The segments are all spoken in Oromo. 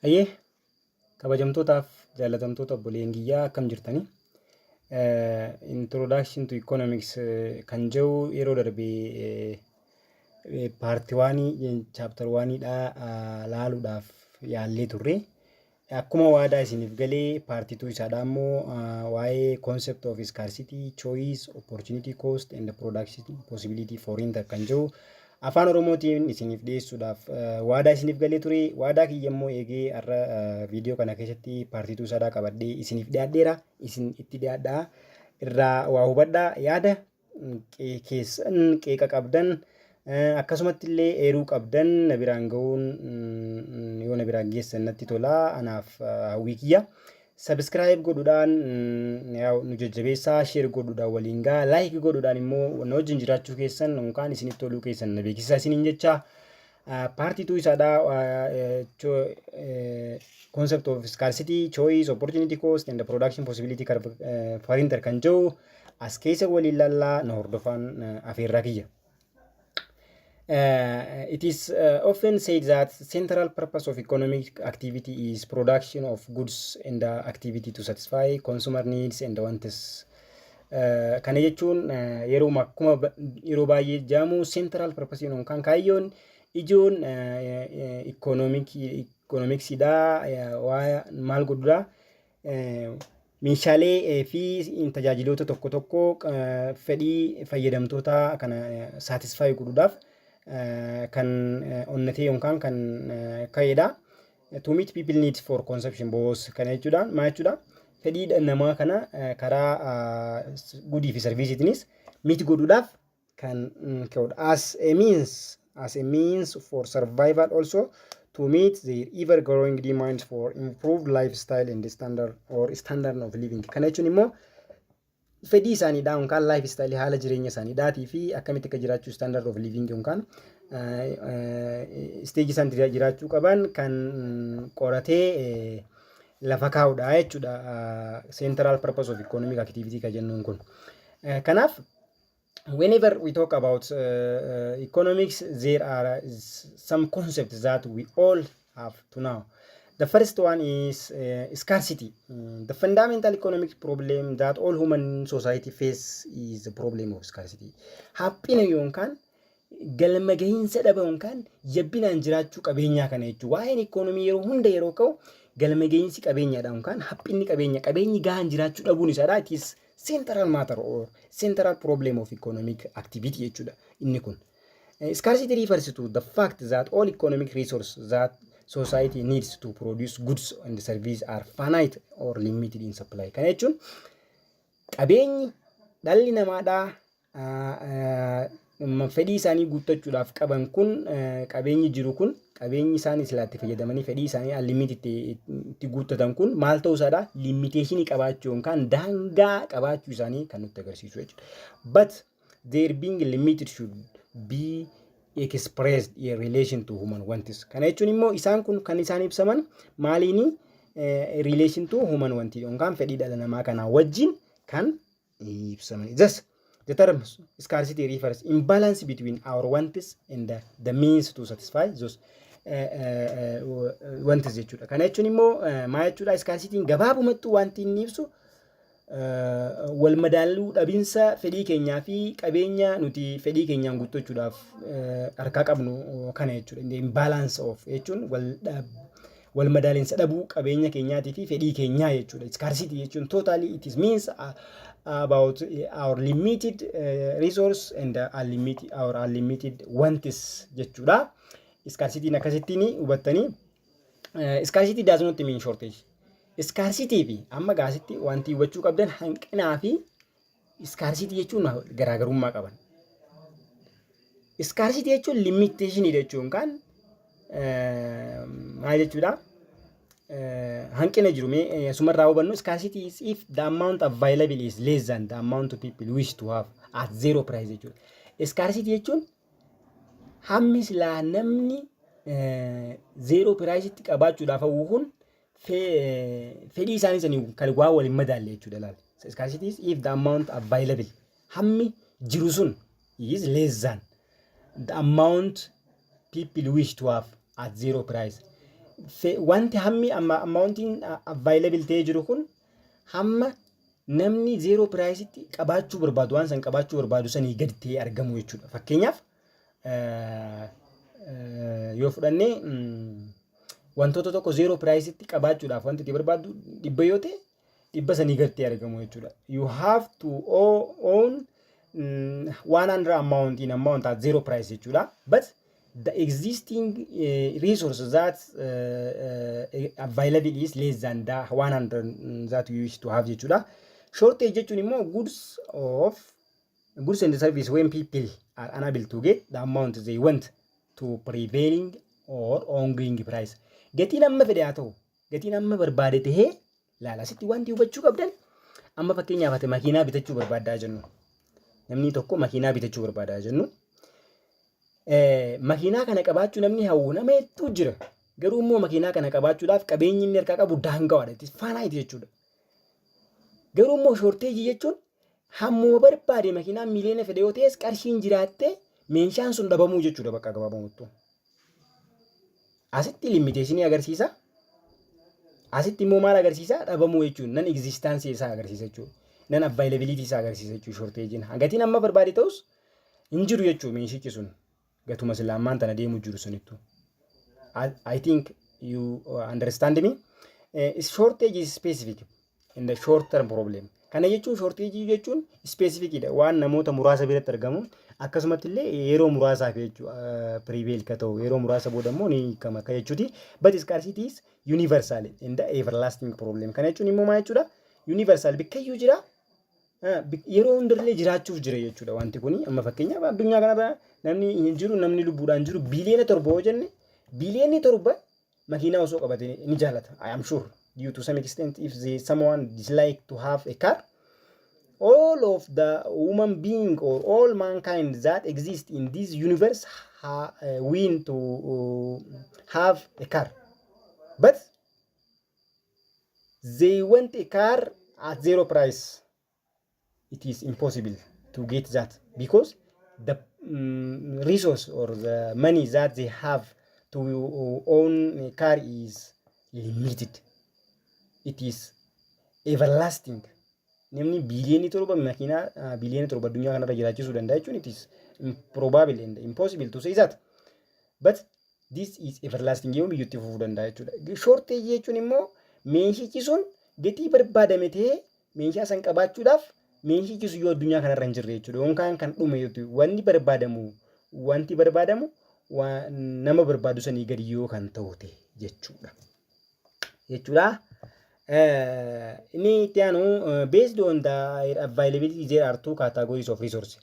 Hayyee, kabajamtootaaf jaallatamtoota obboleeyyan kiyyaa, akkam jirtanii? Introduction to Economics kan jedhu yeroo darbe part one, chapter oneiidha laaluudhaaf yaallee turre. Akkuma waadaa isiniif galee, part two isaadha immoo waa'ee concept of scarcity, choice, opportunity cost and production possibility frontier kan jedhu Afaan Oromootiin isiniif dhiyeessuudhaaf waadaa isiniif galee ture. Waadaa kiyya immoo eegee har'a viidiyoo kana keessatti part two isaadhaa qabadhee isiniif dhiyaadheera. Isin itti dhiyaadhaa, irraa waa hubadhaa, yaada keessan, qeeqa qabdan, akkasumatti illee eeruu qabdan na biraan ga'uun, yoo na biraan geessan natti tola, anaaf hawwii kiyya. Subscribe godhuudhaan nu jajjabeessaa, share godhuudhaan waliin gaa, like godhuudhaan immoo na wajjin jiraachuu keessan yookaan isinitti toluu keessan na beeksisaa isiniin jecha. Part two isaadhaa, concept of scarcity, choice, opportunity cost and the production possibility frontier kan jedhu as keessa waliin lallaa, na hordofaan afeerraa kiyya. It is often said that central purpose of economic activity is production of goods and activity to satisfy consumer needs and wants. Kana jechuun yeroo akkuma yeroo baay'ee jedhamu, central purpose yookaan kaayyoon ijoon economicsiidha waa maal godhudha? Meeshaalee fi tajaajiloota tokko tokko fedhii fayyadamtoota kana satisfy godhuudhaaf kan onnatee yookaan kan ka'edha. To meet people needs for consumption both kana jechuudha. Maal jechuudha? Fedhii namaa kana karaa goodii fi serviceiitiinis meet godhuudhaaf kan ka'udha. As a means for survival, also to meet their ever growing demands for improved lifestyle and standard or standard of living. Kana jechuun immoo fedhii isaaniidha yookaan lifestyle, haala jireenya isaaniidhaatii fi akkamitti akka jiraachuu, standard of living yookaan stageii isaan jiraachuu qaban kan qoratee lafa kaa'udha jechuudha. Central purpose of economic activity kan jennuun kun. Kanaaf, whenever we talk about economics, there are some concepts that we all have to know. The first one is scarcity. The fundamental economic problem that all human society face is the problem of scarcity. Haphina yookaan galma gahiinsa dhaba yookaan yabbinaan jiraachuu qabeenyaa kana jechuudha. Waa'een ikoonomii yeroo hunda yeroo ka'u, galma gahiinsi qabeenyaadha yookaan haphinni qabeenya, qabeenyi gahaan jiraachuu dhabuun isaadha. It is central matter or central problem of economic activity jechuudha inni kun. Scarcity refers to the fact that all economic resources that society needs to produce goods and services are finite or limited in supply. Kana jechuun qabeenyi dhalli namaadhaa fedhii isaanii guuttachuudhaaf qaban kun, qabeenyi jiru kun, qabeenyi isaan itti fayyadamanii fedhii isaanii unlimited itti guuttatan kun maal ta'uu isaadha? Limitationii qabaachuu yookaan daangaa qabaachuu isaanii kan nutti agarsiisu jechuudha. But their being limited should be expressed in relation to human wants. Kana jechuun immoo isaan kun kan isaan ibsaman maaliini? Relation to human wants yookaan fedhii dhala namaa kanaa wajjin kan ibsaman. Thus, the term scarcity refers imbalance between our wants and the means to satisfy those wants jechuudha. Kana jechuun immoo maal jechuudha? Scarcity'n gabaabumattuu wanti inni ibsu wal madaaluu dhabinsa fedhii keenyaa fi qabeenya nuti fedhii keenyaan guuttachuudhaaf harkaa qabnu kana jechuudha. Imbalance of jechuun wal madaalinsa dhabuu qabeenya keenyaatii fi fedhii keenyaa jechuudha. Scarcity jechuun totally it is means about our limited resource and unlimited, our unlimited wants jechuudha. Scarcity'n akkasittiin hubattanii. Scarcity does not mean shortage. Scarcity fi amma gaasitti wanti hubachuu qabdan, hanqinaa fi scarcity jechuun garaagarummaa qaban. Scarcity jechuun limitation jechuun kan maal jechuudha? Hanqina jiru mee asumarraa hubannu. Scarcity is if the amount available is less than the amount of people wish to have at zero price jechuudha. Scarcity jechuun hammi silaa namni zero price'itti qabaachuudhaaf hawwu kun fedhii isaanii sanii kan waa waliin madaalle jechuudha laal. Scarcity is if the amount available, hammi jiru sun, is less than the amount people wish to have at zero price. Wanti hammi amma amountiin available ta'ee jiru kun hamma namni zero priceitti qabaachuu barbaadu, waan san qabaachuu barbaadu sanii gadi ta'ee argamu jechuudha. Fakkeenyaaf yoo fudhannee, wantoota tokko zero priceitti qabaachuudhaaf wanti itti barbaaddu 100 yoo ta'e, 100 sanii gadi ta'ee argamu jechuudha. You have to own 100 amount in amount at zero price jechuudha. But the existing resource that available is less than the 100 that you wish to have jechuudha. Shortage jechuun immoo goods of goods and service when people are unable to get the amount they want to prevailing or ongoing price. Gatiin amma fedhe haa ta'u, gatiin amma barbaade tahee, laala, asitti wanti hubachuu qabdan, amma fakkeenyaaf ati makiinaa bitachuu barbaaddaa jennu. Namni tokko makiinaa bitachuu barbaadaa jennu. Makiinaa kana qabaachuu namni hawwu nama hedduu jira. Garuu immoo makiinaa kana qabaachuudhaaf qabeenyi inni harkaa qabu daangawaadha. It is finite jechuudha. Garuu immoo shortageii jechuun hammuma barbaade makiinaan miliyoona fedhe yoo ta'es, qarshiin jiraattee meeshaan sun dhabamuu jechuudha bakka gabaabumatti. Asitti limitationii agarsiisa. Asitti immoo maal agarsiisa? Dhabamuu jechuudha. Non existenceii isaa agarsiisa jechuudha. Non availabilityii isaa agarsiisa jechuudha shortageiin. Gatiin amma barbaade ta'us hin jiru jechuudha meeshichi sun. Gatuma sila ammaan tana deemu jiru sunittu. I think you understand me. Shortage is specific in the short term problem. Kana jechuun shortage jechuun specificidha. Waan namoota muraasa biratti argamu, akkasumatti illee yeroo muraasaaf jechuudha prevail ka ta'u, yeroo muraasa booda immoo ni hiikama akka jechuuti. But scarcity is universal in the everlasting problem. Kana jechuun immoo maal jechuudha? Universal, bakkayyuu jira. Yeroo hundallee jiraachuuf jira jechuudha wanti kuni. Amma fakkeenyaaf addunyaa kanarra namni hin jiru, namni lubbuudhaan jiru 7 biliyoona yoo jenne, 7 biliyoonni makiinaa osoo qabate ni jaalata. I am sure due to some extent if they someone dislike to have a car, all of the human being or all mankind that exist in this universe want to have a car, but they want a car at zero price. It is impossible to get that because the resource or the money that they have to own a car is limited. It is everlasting. Namni 7 biliyoona makiinaa 7 biliyoona addunyaa kanarra jiraachisuu danda'a jechuun it is improbable and impossible to say that. But this is everlasting, yoo biyyatti fufuu danda'a jechuudha. Shortage jechuun immoo meeshichi sun gatii barbaadame ta'ee meeshaa san qabaachuudhaaf meeshichi sun yoo addunyaa kanarra hin jirre jechuudha. Yookaan kan dhume jechuudha. Wanti barbaadamu nama barbaadu sanii gadi yoo kan ta'u ta'e jechuudha. Jechuudha. Inni itti aanu, based on the availability, there are two categories of resource.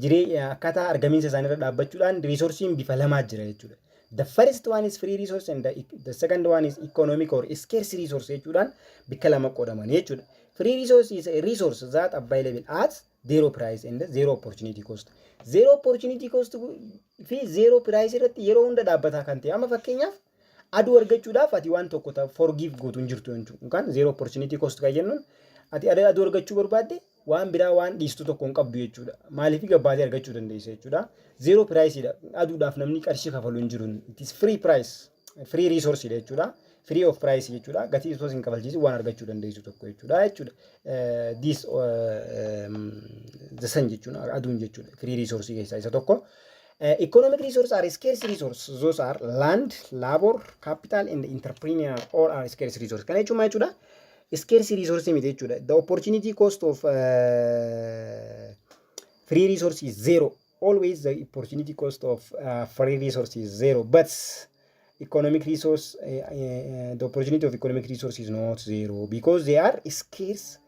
Jiree akkaataa argamiinsa isaaniirra dhaabbachuudhaan resourceiin bifa lamaa jira jechuudha. The first one is free resource and the second one is economic or scarce resource jechuudhaan bikka lama qoodaman jechuudha. Free resource is a resource that available at zero price and zero opportunity cost. Zero opportunity cost fi zero price irratti yeroo hunda dhaabbataa kan ta'e. Amma fakkeenyaaf aduu argachuudhaaf ati waan tokko forgive gootu hin jirtu jechuudha. Yookaan zero opportunity cost kan jennuun ati aduu argachuu barbaadde waan biraa waan dhiistu tokko hin qabdu jechuudha. Maaliif? Gabbaatee argachuu dandeessa jechuudha. Zero price dha. Aduudhaaf namni qarshii kafalu hin jiru. It is free price. Free resource dha jechuudha. Free of price jechuudha. Gatii osoo hin kafalchiisin waan argachuu dandeessu tokko jechuudha jechuudha. This the sun jechuun aduun jechuudha. Free resource keessaa isa tokko. Economic resource are scarce resource. Those are land, labor, capital and entrepreneur, all are scarce resource. Kana jechuun maal jechuudha? Scarce resource miti jechuudha. The opportunity cost of free resource is zero. Always the opportunity cost of free resource is zero. But economic resource, the opportunity of economic resource is not zero because they are scarce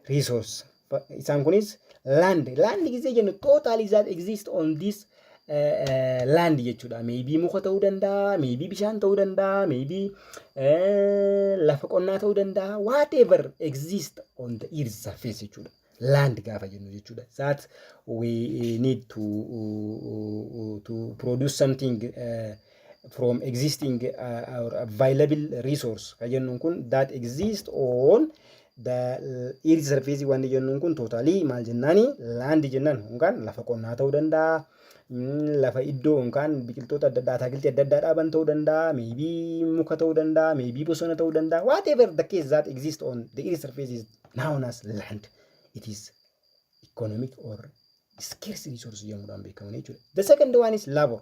resource. Isaan kunis land. Land gisee jennu totally that exist on this land jechuudha. Maybe muka ta'uu danda'a, maybe bishaan ta'uu danda'a, maybe lafa qonnaa ta'uu danda'a. Whatever exist on the earth surface jechuudha. Land gaafa jennu jechuudha. That we need to produce something from existing or available resource kan jennuun kun, that exist on the earth surface wanti jennuun kun totally maal jennaani? Land jennaan, yookaan lafa qonnaa ta'uu danda'a. Lafa iddoo yookaan biqiltoota adda addaa, ataakiltii adda addaa dhaaban ta'uu danda'a, maybe muka ta'uu danda'a, maybe bosona ta'uu danda'a. Whatever the case that exists on the earth surface is known as land. It is economic or scarce resource jedhamuudhaan beekaman jechuudha. The second one is labor.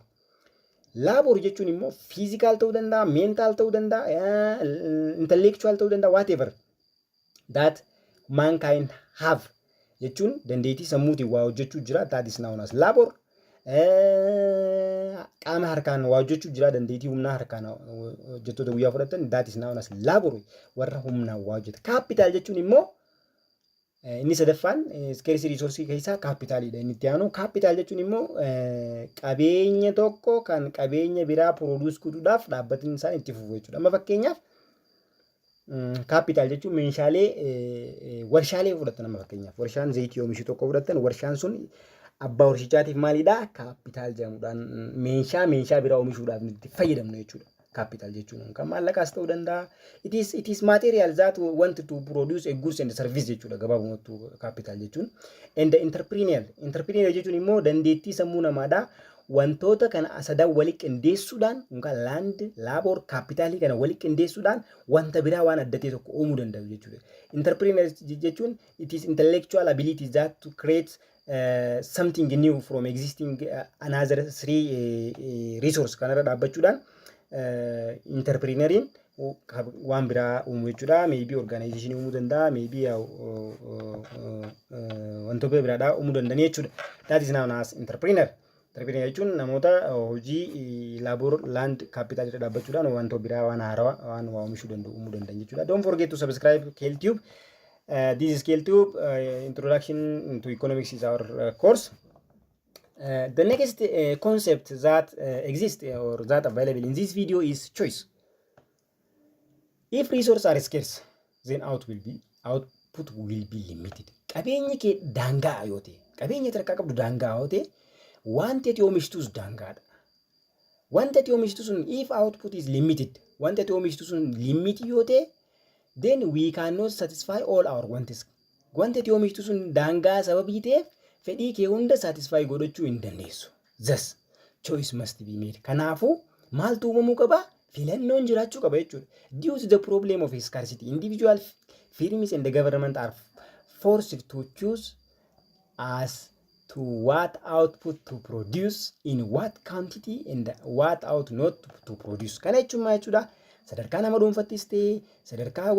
Labor jechuun immoo physical ta'uu danda'a, mental ta'uu danda'a, intellectual ta'uu danda'a, whatever that mankind have jechuun dandeettii sammuutiin waa hojjechuu jira. That is known as labor. Qaama harkaan waa hojjechuu jira, dandeettii humnaa harkaan hojjettoota guyyaa fudhatan, that is known as labor, warra humnaan waa hojjeta. Capital jechuun immoo inni sadaffaan scarce resource keessaa kaapitaaliidha. Inni itti aanu capital jechuun immoo qabeenya tokko kan qabeenya biraa produce godhuudhaaf dhaabbatni isaan itti fufu jechuudha. Amma fakkeenyaaf capital jechuun meeshaalee warshaalee fudhatan. Amma fakkeenyaaf warshaan zayitii oomishu tokko fudhatan, warshaan sun abbaa warshichaatiif maalidha? Capital jedhamuudhaan meeshaa biraa oomishuudhaaf itti fayyadamnu jechuudha. Capital jechuun kan maallaqaas ta'uu danda'a. It is material that want to produce a goods and service jechuudha gabaabumatti capital jechuun. And the entrepreneur jechuun immoo dandeettii sammuu namaadha. Wantoota kana sadan walitti qindeessuudhaan yookaan land, labor, kaapitaalii kana walitti qindeessuudhaan wanta biraa waan adda ta'e tokko uumuu danda'u jechuudha. Entrepreneur jechuun it is intellectual ability that to create something new from existing another three resource kanarra dhaabbachuudhaan entrepreneuriin waan biraa uumuu jechuudha. Maybe organization uumuu danda'a, maybe wantoota biraadhaa uumuu danda'an jechuudha. That is known as entrepreneur. Entrepreneur jechuun namoota hojii labor, land, capital irra dhaabbachuudhaan wantoota biraa waan haarawaa waan waa oomishuu danda'u uumuu danda'an jechuudha. Don't forget to subscribe KLTube. This is KLTube. Introduction to Economics is our course. The next concept that exists or that available in this video is choice. If resources are scarce, then output will be limited. Qabeenyi kee daangaa yoo ta'e, qabeenya tarkaa qabdu daangaa yoo ta'e, wanti ati oomishtus daangaadha. Wanti ati oomishtu sun, if output is limited, wanti ati oomishtu sun limit yoo ta'e, then we cannot satisfy all our wants. Wanti ati oomishtu sun daangaa sababii ta'eef fedhii kee hunda satisfy godhachuu hin dandeessu. Thus, choice must be made. Kanaafuu maaltu uumamuu qaba? Filannoon jiraachuu qaba jechuudha. Due to the problem of scarcity, individual firms and the government are forced to choose as to what output to produce, in what quantity and what out not to produce. Kana jechuun maal jechuudha? Sadarkaa nama dhuunfattis ta'e, sadarkaa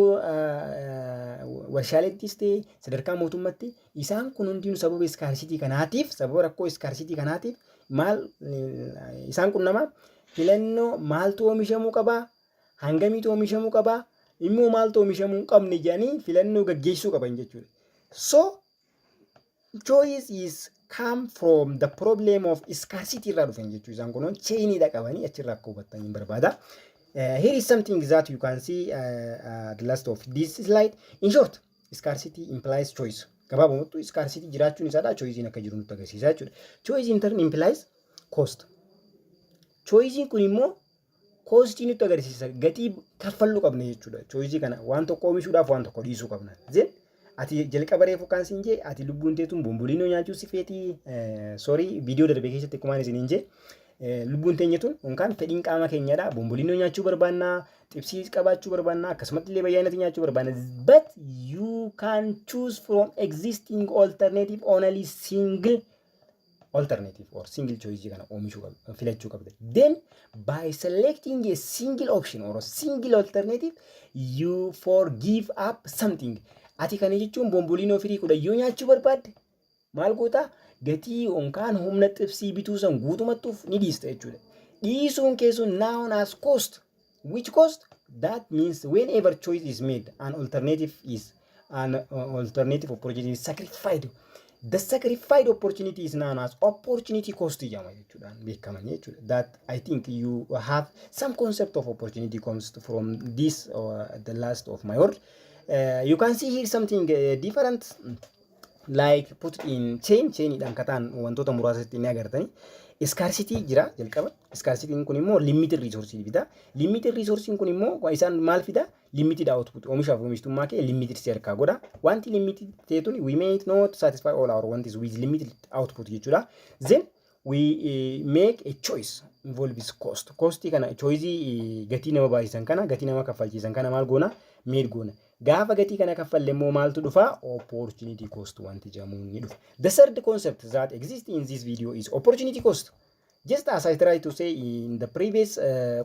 warshaaleettis ta'e, sadarkaa mootummaatti isaan kun hundinuu sababa scarcity kanaatiif, sababa rakkoo scarcity kanaatiif maal isaan kun nama filannoo maaltu oomishamuu qabaa, hangamiitu oomishamuu qabaa, immoo maaltu oomishamuu hin qabne jedhanii filannoo gaggeessuu qaban jechuudha. So choice is come from the problem of scarcity irraa dhufan jechuudha. Isaan kun chainiidha qabanii achirraa akka hubattan hin barbaada. Here is something that you can see the last of this slide. In short, scarcity implies choice. Gabaabumatti scarcity jiraachuun isaadha choicein akka jiru nutti agarsiisa jechuudha. Choice in turn implies cost. Choicein kun immoo costii nutti agarsiisa, gatii kaffaluu qabna jechuudha. Choice kana waan tokko oomishuudhaaf waan tokko dhiisuu qabna. Then ati jalqaba reefu kan siin jee ati lubbuun teetuun bomboliinoo nyaachuu si feetii, sorry, viidiyoo darbe keessatti akkumaan isiniin jee lubbuun teenya tun yookaan fedhiin qaama keenyadha. Bomboliinoo nyaachuu barbaannaa, xibsii qabaachuu barbaannaa, akkasumatti illee bayyaanatti nyaachuu barbaanna. But you can choose from existing alternative only single alternative or single choice kana oomishuu qabda, filachuu qabda. Then by selecting a single option or a single alternative, you forgive up something. Ati kana jechuun bomboliinoo firii 10 yoo nyaachuu barbaadde maal goota? Gatii yookaan humna xibsii bituu san guutumattuuf ni dhiista jechuudha. Dhiisuun keessun known as cost. Which cost? That means whenever choice is made, an alternative opportunity is sacrificed. The sacrificed opportunity is known as opportunity cost jedhama jechuudhaan beekaman jechuudha. That I think you have some concept of opportunity cost from this or the last of my word. You can see here something different, like put in chain, chainiidhaan kataan wantoota muraasatti ni agartani. Scarcity jira jalqaba. Scarcity kun immoo limited resource fida. Limited resource kun immoo isaan maal fida? Limited output. Oomishaaf oomishtummaa kee limited si harkaa godha. Wanti limited ta'e tun we may not satisfy all our wants with limited output jechuudha. Then We make a choice involves cost. Costii kana, choice gatii nama baasisan kana, gatii nama kaffalchiisan kana maal goona? Made goona. Gaafa gatii kana kaffalle immoo maaltu dhufa? Opportunity cost wanti jedhamu ni dhufa. The third concept that exists in this video is opportunity cost. Just as I tried to say in the previous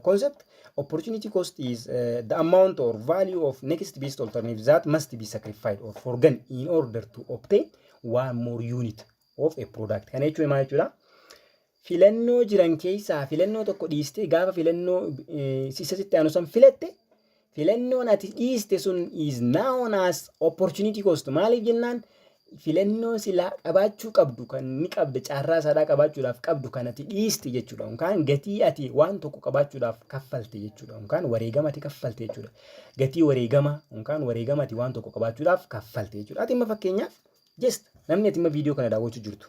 concept, opportunity cost is the amount or value of next best alternative that must be sacrificed or forgone in order to obtain one more unit of a product. Kana jechuun maal jechuudha? Filannoo jiran keessaa filannoo tokko dhiistee gaafa filannoo isa sitti aanu san filatte, filannoon ati dhiiste sun is known as opportunity cost. Maaliif jennaan, filannoo silaa qabaachuu qabdu kan ni qabda, carraa isaadhaa qabaachuudhaaf qabdu kan ati dhiiste jechuudha. Yookaan gatii ati waan tokko qabaachuudhaaf kaffalte jechuudha. Yookaan wareegama ati kaffalte jechuudha. Gatii wareegama yookaan wareegama ati waan tokko qabaachuudhaaf kaffalte jechuudha. Ati imma fakkeenyaaf, just namni ati imma viidiyoo kana daawwachuu jirtu,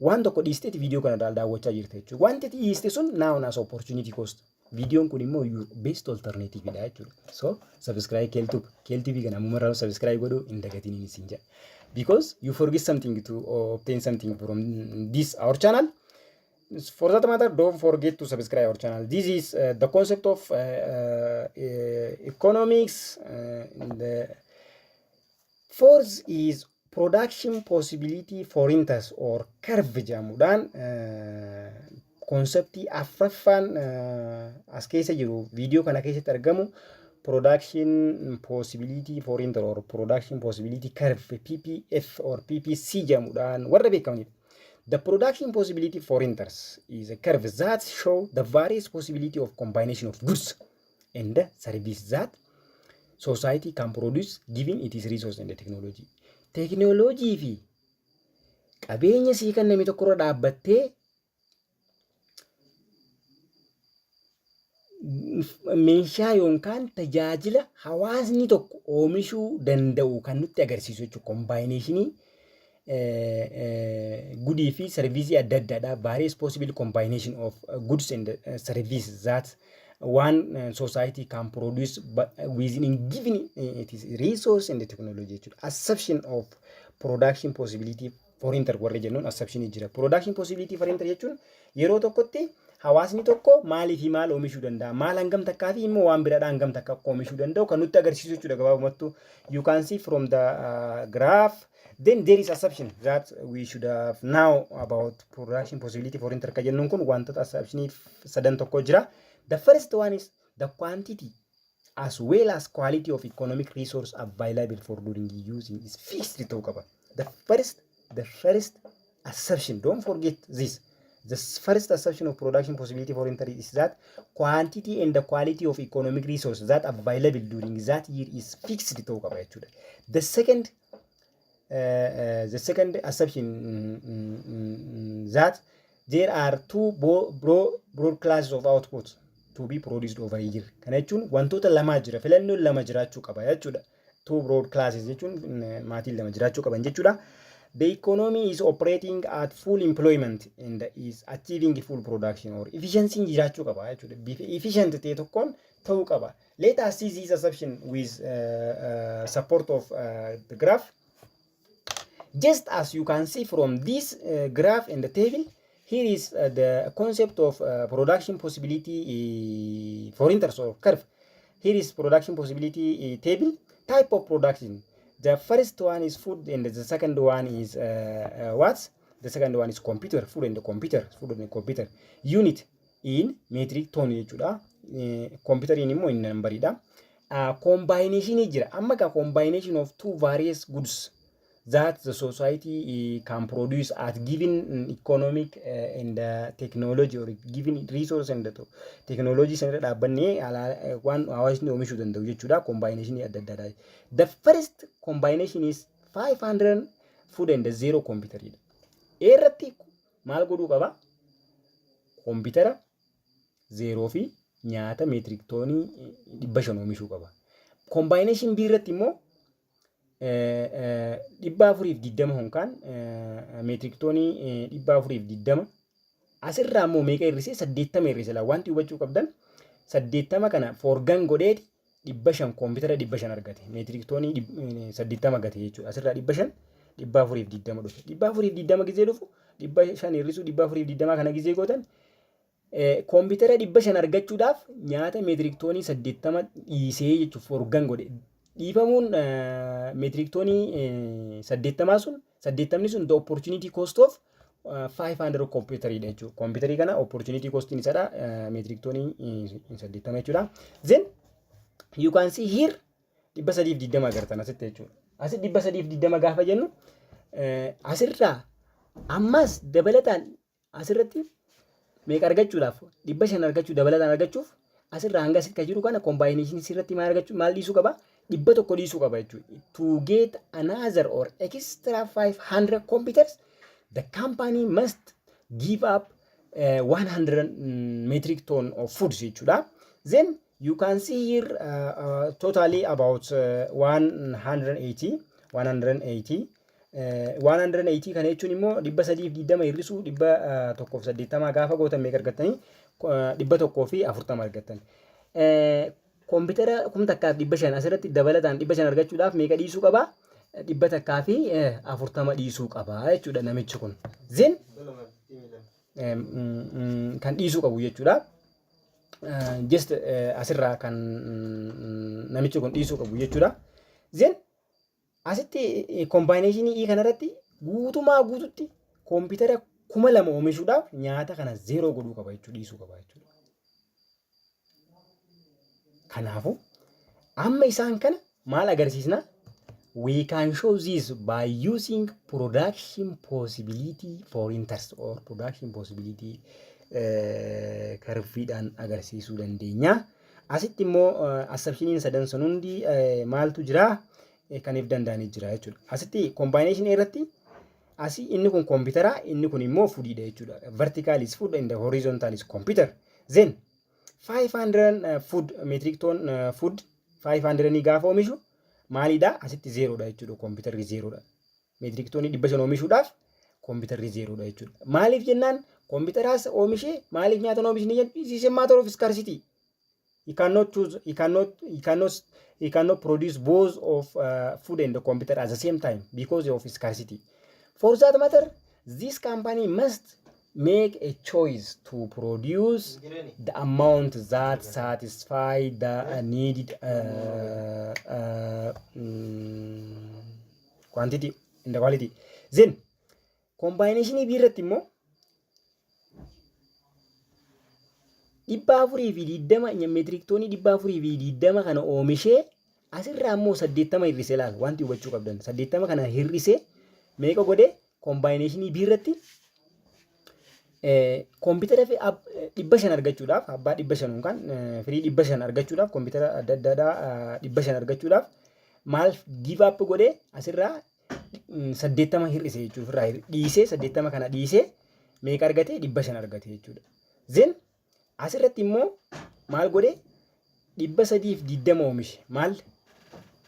waan tokko dhiisteeti viidiyoo kana daawwachaa jirta jechuudha. Wanti ati dhiiste sun known as opportunity cost. Viidiyoon kun immoo your best alternative dha jechuudha. So subscribe Keeltube. Keeltubii kana ammumarraa subscribe godhuu hin dagatiin isin jedha. Because you forget something to obtain something from this our channel. For that matter, don't forget to subscribe our channel. This is the concept of economics. The fourth is production possibility frontier or curve jedhamuudhaan conceptii afraffaan as keessa jiru, viidiyoo kana keessatti argamu, production possibility frontier or production possibility curve, PPF or PPC jedhamuudhaan warra beekamanidha. The production possibility frontiers is a curve that show the various possibility of combination of goods and the service that society can produce given its resource and technology. Teknooloojii fi qabeenya sii kenname tokkorra dhaabbattee meeshaa yookaan tajaajila hawaasni tokko oomishuu danda'u kan nutti agarsiisu jechuudha. Combinationii goodii fi serviceii adda addaadha. Various possible combination of goods and services that one society can produce but within given it is resource and technology jechuudha. Assumption of production possibility frontier warri jennuun assumption jira. Production possibility frontier jechuun yeroo tokkotti hawaasni tokko maalii fi maal oomishuu danda'a, maal hangam takkaa fi immoo waan biraadhaa hangam takka akka oomishuu danda'u kan nutti agarsiisu jechuudha gabaabumattu. You can see from the graph. Then there is assumption that we should have now about production possibility frontier kan jennuun kun wantoota assumptionii sadan tokko jira. The first one is the quantity as well as quality of economic resource available for during using is fixed ta'uu qaba. The first assumption, don't forget this. The first assumption of production possibility frontier is that quantity and the quality of economic resource that available during that year is fixed ta'uu qaba jechuudha. The second assumption that there are two broad classes of output to be produced over a year. Kana jechuun wantoota lamaa jira, filannoon lama jiraachuu qaba jechuudha. Two broad classes jechuun maatiin lama jiraachuu qaban jechuudha. The economy is operating at full employment and is achieving full production or efficiency jiraachuu qaba jechuudha. Bifa efficient ta'e tokkoon ta'uu qaba. Let us see this assumption with support of the graph. Just as you can see from this graph and the table, here is the concept of production possibility frontier or curve. Here is production possibility table, type of production. The first one is food and the second one is what? The second one is computer, food and the computer, food and the computer. Unit in metric ton jechuudha. Computeriin immoo in numberiidha. Combination jira. Amma ka combination of two various goods that the society can produce at given economic and technology or given resource and technology sanirra dhaabbannee waan hawaasni oomishuu danda'u jechuudha. Combination adda addaadha. The first combination is 500 food and zero computer dha. Irratti maal godhuu qaba? Koompitara zeeroo fi nyaata metric tonii 500 oomishuu qaba. Combination B irratti immoo 420 yookaan metric tonii 420, asirraa immoo meeqa hir'isee? 80 hir'ise laa. Wanti hubachuu qabdan, 80 kana forgone godheeti 500, koompitara 500 argate, metric tonii 80 gate jechuudha. Asirraa 500, 420 dhufe. 420 gizee dhufu 500 hir'isuu 420 kana gizee gootan, koompitara 500 argachuudhaaf nyaata metric tonii 80 dhiisee jechuuf forgone godhe. Dhiifamuun metric tonii 80 sun, 80ni sun, the opportunity cost of 500 kompiitariidha jechuudha. Kompiitarii kana opportunity costiin isaadha metric tonii 80 jechuudha. Then you can see here 320 agartan asitti jechuudha. Asitti 320 gaafa jennu, asirraa ammas dabalataan asirratti meeqa argachuudhaaf, 500 argachuu, dabalataan argachuuf asirraa hanga asitti kan jiru kana combinationii sirratti maal argachuu, maal dhiisuu qaba? 100 dhiisuu qaba jechuudha. To get another or extra 500 computers, the company must give up 100 metric ton of foods jechuudha. Then you can see here totally about 180 180 180 kana jechuun immoo 320 hir'isuu 180 gaafa gootan meeqa argattanii? 140 argattan. Koompitara 1500 asirratti dabalataan 500 argachuudhaaf meeqa dhiisuu qabaa? 140 dhiisuu qabaa jechuudha namichi kun. Then kan dhiisuu qabu jechuudha. Just asirraa kan namichi kun dhiisuu qabu jechuudha. Then asitti combinationii kanarratti guutumaa guututti koompitara 2000 oomishuudhaaf nyaata kana zero godhuu qaba jechuudha, dhiisuu qaba jechuudha. Kanaafuu amma isaan kana maal agarsiisna? We can show this by using production possibility frontiers or production possibility curveiidhaan agarsiisuu dandeenya. Asitti immoo assumptioniin sadan sun hundi maaltu jira? Kaniif danda'anii jira jechuudha. Asitti combination irratti asii inni kun koompitara, inni kun immoo foodiidha jechuudha. Vertical is food and the horizontal is computer. Then 500 food metric ton food 500 gaafa oomishu maalidha? Asitti zerodha jechuudha. Kompiitarri zerodha. Metric tonii 500 oomishuudhaaf kompiitarri zerodha jechuudha. Maaliif jennaan, kompiitaraas oomishee maaliif nyaata oomishni jedhu, is a matter of scarcity. He cannot choose, he cannot produce both of food and the computer at the same time because of scarcity. For that matter, this company must make a choice to produce the amount that satisfy the needed quantity and the quality. Then combination B irratti immoo 420 metric tonii 420 kana oomishee, asirraa immoo 80 hir'isee, laal, wanti hubachuu qabdan, 80 kana hir'isee meeqa godhee? Combinationii B irratti koompitara 500 argachuudhaaf, abbaa 500 yookaan firii 500 argachuudhaaf, koompitara adda addaadhaa 500 argachuudhaaf maal give up godhee? Asirraa 80 hir'ise jechuudha, ofirraa dhiisee, 80 kana dhiisee meeqa argate? 500 argate jechuudha. Then asirratti immoo maal godhee? 320 oomishe, maal,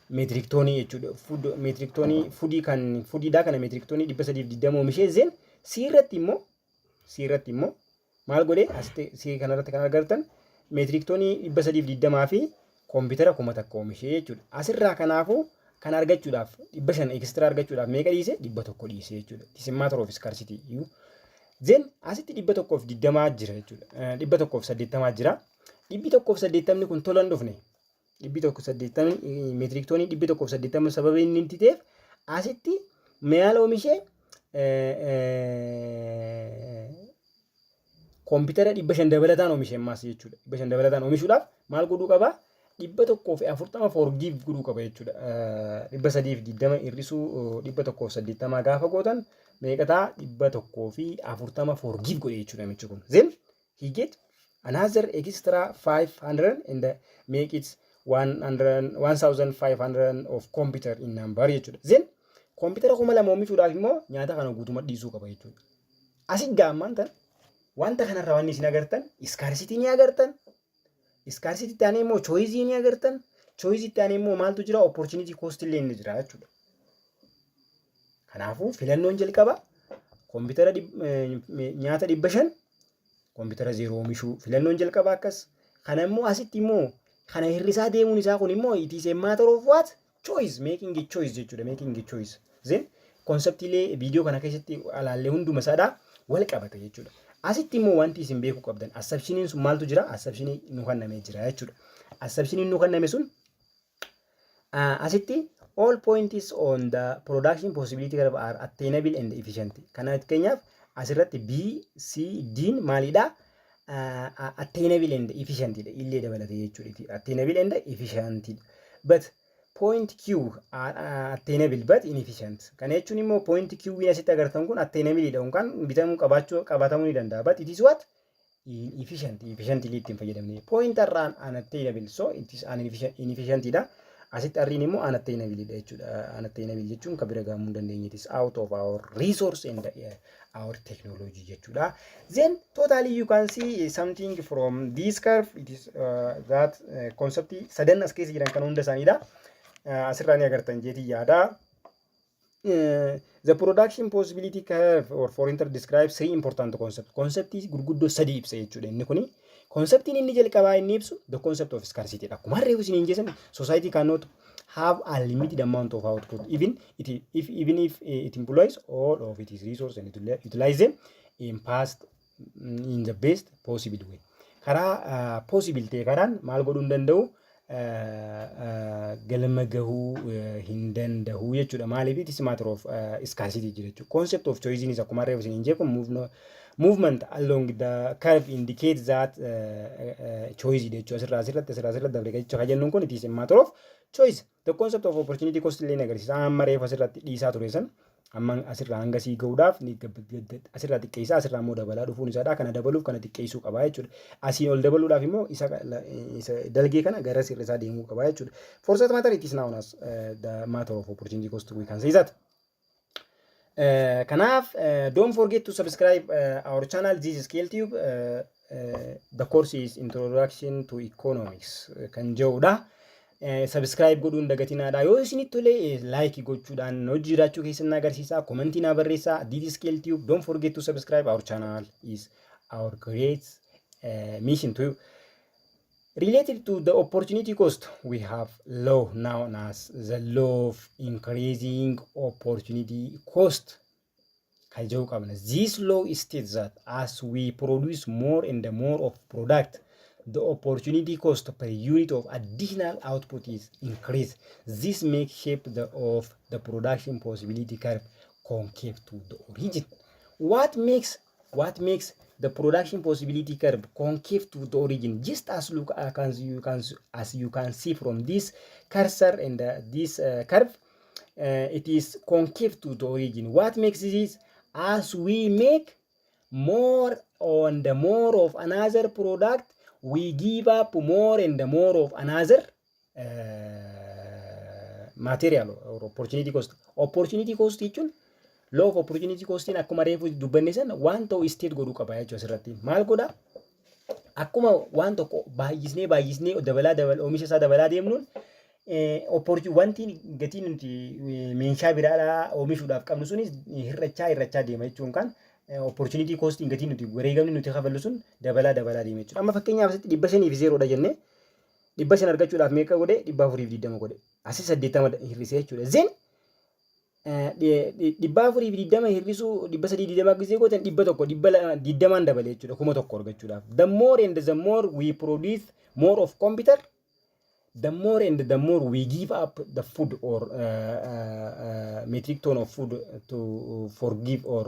metric tonii jechuudha. Metric tonii foodii kan foodiidhaa kana metric tonii 320 oomishee. Then C irratti immoo maal godhee? Asitti C kanarratti kan agartan metric tonii 320 fi koompitara 1000 oomishee jechuudha. Asirraa kanaafuu kan argachuudhaaf, 500 extra argachuudhaaf meeqa dhiise? 100 dhiise jechuudha. It is a matter of scarcity. Then asitti 120 jira jechuudha. 180 jira. 180ni kun tola hin dhufne. 180, metric tonii 180 sababa inni itti ta'eef, asitti maal oomishee? Koompitara 500 dabalataan oomishe ammaas jechuudha. 500 dabalataan oomishuudhaaf maal godhuu qabaa? 140 forgive godhuu qaba jechuudha. 320 hir'isuu 180 gaafa gootan meeqa ta'a? 140 forgive godhe jechuudha namichi kun. Then he get another extra 500 and make it 100 1500 of computer in number jechuudha. Then koompitara 2000 oomishuudhaaf immoo nyaata kana guutummaa dhiisuu qaba jechuudha. Asi gaammaan tan wanta kanarraa wanni isin agartan scarcity ni agartan. Scarcity taanee immoo choiceii ni agartan. Choiceii taanee immoo maaltu jira? Opportunity cost illee ni jira jechuudha. Kanaafuu filannoon jalqaba koompitara nyaata 500, koompitara zero oomishuu, filannoon jalqaba akkas. Kana immoo asitti immoo kana hir'isaa deemuun isaa kun immoo it is a matter of what? Choice, making a choice jechuudha, making a choice. Then Conceptiilee viidiyoo kana keessatti alaallee hunduma isaadha wal qabata jechuudha. Asitti immoo wanti isin beekuu qabdan, assumptioniin sun maaltu jira? Assumptionii nu kennamee jira jechuudha. Assumptioniin nu kenname sun asitti all points on the production possibility curve are attainable and efficient. Kana fakkeenyaaf asirratti B, C, D maalidha? Attainable and efficient dha illee dabalate jechuudha. Attainable and efficient. But point Q are attainable but inefficient. Kana jechuun immoo point Q asitti agartan kun attainable dha yookaan bitamuu, qabaachuu, qabatamuu ni danda'a. But it is what? Inefficient. Efficiently ittiin fayyadamne. Point R unattainable, so it is inefficient dha. Asitti R'n immoo unattainable dha jechuudha. Unattainable jechuun kan bira gahamuu hin dandeenye. It is out of our resource and our technology jechuudha. Then totally you can see something from this curve. It is that concept sadan as keessa jiran kan hunda isaaniidha. Asirraa ni agartan jeetii yaada. The production possibility curve or frontier describes three important concepts. Conceptii gurguddoo sadii ibsa jechuudha inni kuni. Conceptiin inni jalqabaa inni ibsu the concept of scarcity dha. Akkuma harree isiniin jedhan, society cannot have a limited amount of output even if it employs all of its resources and utilize them in the best possible way. Karaa possible ta'e karaan maal godhuu hin danda'u, galma gahuu hin danda'u jechuudha. Maaliif? It is matter of scarcity jira jechuudha. Concept of choice is akkuma reefu isiniin jedhu movement along the curve indicates that choice jechuudha. Asirraa asirratti, asirraa asirratti dabre jechuudha. Kan jennuun kun it is a matter of choice. The concept of opportunity cost illee ni agarsiisa. Amma reefu asirratti dhiisaa ture san amma asirraa hanga sii gahuudhaaf asirraa xiqqeessaa, asirraa immoo dabalaa dhufuun isaadha. Kana dabaluuf kana xiqqeessuu qaba jechuudha. Asiin ol dabaluudhaaf immoo isa dalgee kana gara sirrisaa deemuu qaba jechuudha. For that matter, it is known as the matter of opportunity cost, we can say that. Kanaaf don't forget to subscribe our channel. This is ScaleTube. The course is Introduction to Economics kan jedhudha. Subscribe godhuun dagatinaadha. Yoo isinitti tole like gochuudhaan hojii jiraachuu keessan na agarsiisa. Commentii na barreessaa. This is ScaleTube. Don't forget to subscribe our channel, is our great mission to you. Related to the opportunity cost, we have law known as the law of increasing opportunity cost. Kan jedhu qabna. This law states that as we produce more and more of product, the opportunity cost per unit of additional output is increased. This makes shape of the production possibility curve concave to the origin. What makes the production possibility curve concave to the origin? Just as look as you can see from this cursor and this curve, it is concave to the origin. What makes this? As we make more on the more of another product, we give up more and more of another material or opportunity cost. Opportunity cost jechuun, law of opportunity costiin akkuma reefu dubbanne san waan ta'u state godhuu qaba jechuudha asirratti. Maal godha? Akkuma waan tokko baay'isnee baay'isnee dabalaa dabala oomisha isaa dabalaa deemnuun, wanti gatiin nuti meeshaa biraadhaa oomishuudhaaf qabnu sunis hir'achaa hir'achaa deema jechuun kan opportunity costiin, gatiin nuti wareegamni nuti kafallu sun dabalaa dabalaa deema jechuudha. Amma fakkeenyaaf asitti 500 fi 0dha jennee, 500 argachuudhaaf meeqa godhe? 420 godhe. Asii 80 hir'isee jechuudha. Then 420 hir'isuu 320 gisee gootan, 100, 220n dabale jechuudha 1000 argachuudhaaf. The more and the more we produce more of computer, the more and the more we give up the food or metric ton of food to forgive or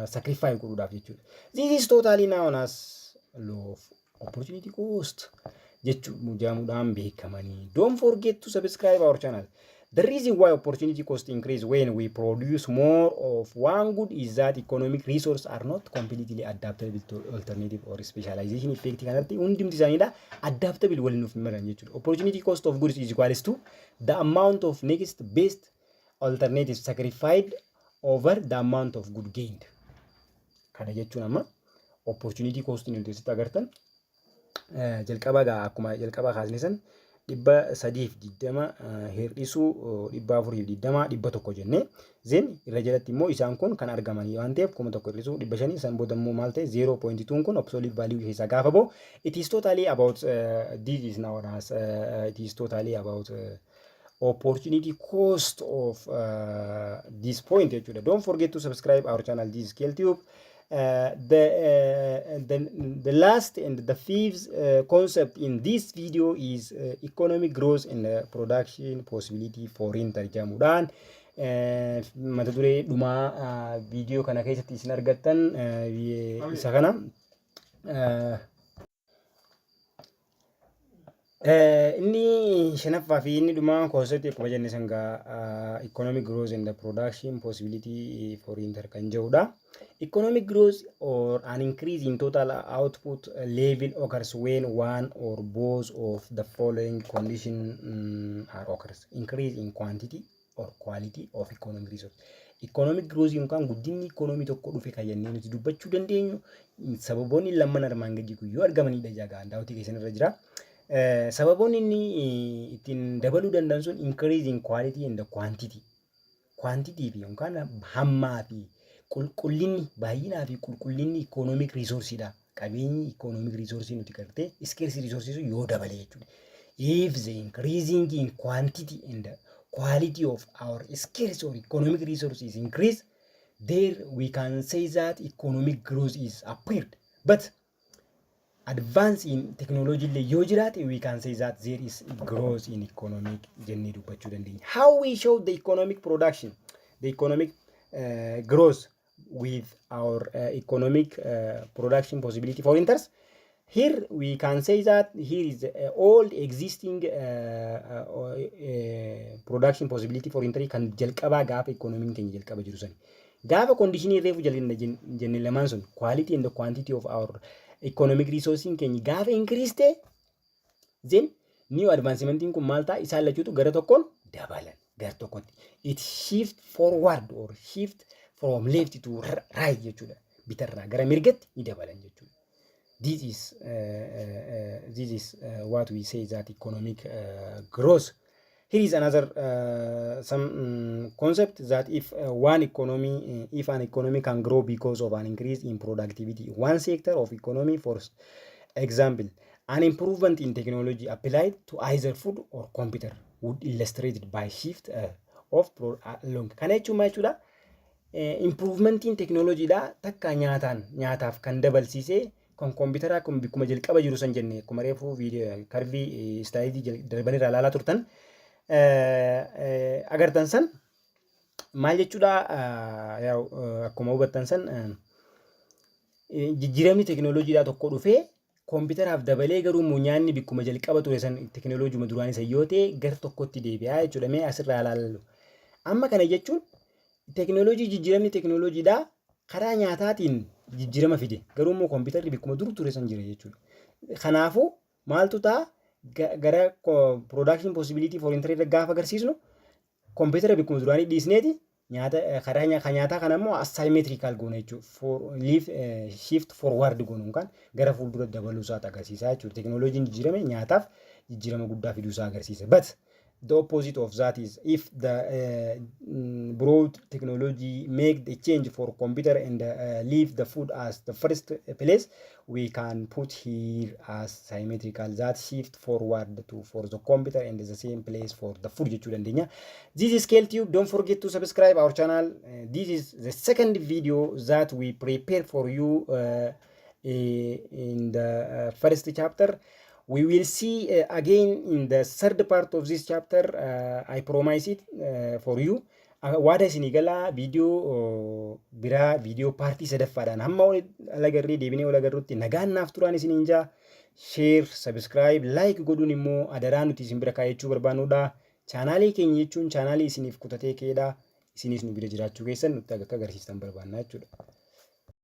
sacrifice godhuudhaaf jechuudha. This is totally known as law of opportunity cost jechuun jedhamuudhaan beekamanii. Don't forget to subscribe our channel. The reason why opportunity cost increase when we produce more of one good is that economic resources are not completely adaptable to alternative or specialization effect. Kanatti hundumti isaaniidha adaptable waliin nuuf maran jechuudha. Opportunity cost of goods is equals to the amount of next best alternative sacrificed over the amount of good gained. Kana jechuun amma opportunity cost nuti asitti agartan jalqaba gaa akkuma jalqaba kaasne san 320 hir'isuu 420, 100 jennee, then irra jalatti immoo isaan kun kan argamanii waan ta'eef 1000 hir'isuu 500. San booda immoo maal ta'e? 0.2 kun absolute value keessaa gaafa ba'u, it is totally about this is now as it is totally about Opportunity cost of this point jechuudha. Don't forget to subscribe our channel. This is KLTube. The last and the fifth concept in this video is economic growth and production possibility frontier jedhamuudhaan mata duree dhumaa viidiyoo kana keessatti isin argattan isa kana. Inni shanaffaa fi inni dhumaa conceptii akkuma jenne sangaa economic growth and the production possibility frontier kan jedhudha. Economic growth or an increase in total output level occurs when one or both of the following condition are occurs. Increase in quantity or quality of economic resource. Economic growth yookaan guddinni economy tokko dhufe kan jennee nuti dubbachuu dandeenyu sababoonni lamman armaan gadii kun yoo argamanidha, jagaa daawwatii keessan irra jira. Sababoonni inni ittiin dabaluu danda'an sun increase in quality and the quantity. Quantity fi yookaan hammaa fi qulqullinni, baay'inaa fi qulqullinni economic resourceidha. Qabeenyi economic resource nuti gartee scarce resource sun yoo dabale jechuudha. If the increasing in quantity and the quality of our scarce or economic resources increase, there we can say that economic growth is appeared. But advance in technology illee yoo jiraate, we can say that there is growth in economic jennee dubbachuu dandeenya. How we show the economic production, the economic growth with our economic production possibility frontiers? Here we can say that here is all existing production possibility frontier kan jalqabaa gaafa economiin keenya jalqaba jiru sani. Gaafa conditionii reefu jenne lamaan sun, quality and the quantity of our economic resource keenya gaafa increase ta'e, then new advancementiin kun maal ta'a? Isaan lachuutu gara tokkoon dabalan gara tokkotti. It shift forward or shift from left to right jechuudha. Bitarraa gara mirgatti ni dabalan jechuudha. This is what we say that economic growth. Here is another some concept that if one economy, if an economy can grow because of an increase in productivity, one sector of economy, for example, an improvement in technology applied to either food or computer, would illustrated by shift of along. Kana jechuun maal jechuudha? Improvementiin teknooloojiidha takka nyaataan nyaataaf kan dabalsiisee kan kompiitaraa kun bikkuma jalqaba jiru san jenne, akkuma reefuu viidiyoo curveii slideii darbanirraa ilaalaa turtan agartan san maal jechuudha? Akkuma hubattan san, jijjiiramni teknooloojiidhaa tokko dhufee kompiitaraaf dabalee, garuu immoo nyaanni bikkuma jalqaba ture san teknooloojuma duraanii san yoo ta'e gar tokkotti deebi'aa jechuudha. Mee asirraa ilaallu. Amma kana jechuun teknooloojii, jijjiiramni teknooloojiidhaa karaa nyaataatiin jijjiirama fide, garuu immoo kompiitarri bikkuma dur ture san jira jechuudha. Kanaafuu maaltu ta'a? Gara production possibility frontier gaafa agarsiisnu, kompiitara bikkuma duraanii dhiisneeti nyaata karaa nyaataa kana immoo asymmetrical goona jechuudha. Leave shift forward goonu yookaan gara fuuldura dabaluu isaati agarsiisa jechuudha. Teknooloojiin jijjiirame nyaataaf jijjiirama guddaa fiduu isaa agarsiisa. But the opposite of that is if the broad technology make the change for computer and leave the food as the first place, we can put here as symmetrical that shift forward to for the computer and the same place for the food jechuu dandeenya. This is ScaleTube. Don't forget to subscribe our channel. This is the second video that we prepare for you. In the first chapter, we will see again in the third part of this chapter. I promise it for you. Waada isinii galaa, viidiyoo biraa, viidiyoo partii sadaffaadhaan hamma wal agarree deebinee wal agarrutti nagaan naaf turaan isiniin jaa. Share, subscribe, like godhuun immoo adaraa nuti isin bira kaayachuu barbaannudha. Channelii keenya jechuun channelii isiniif kutatee keedha. Isinis nu bira jiraachuu keessan nutti akka agarsiistan barbaanna jechuudha.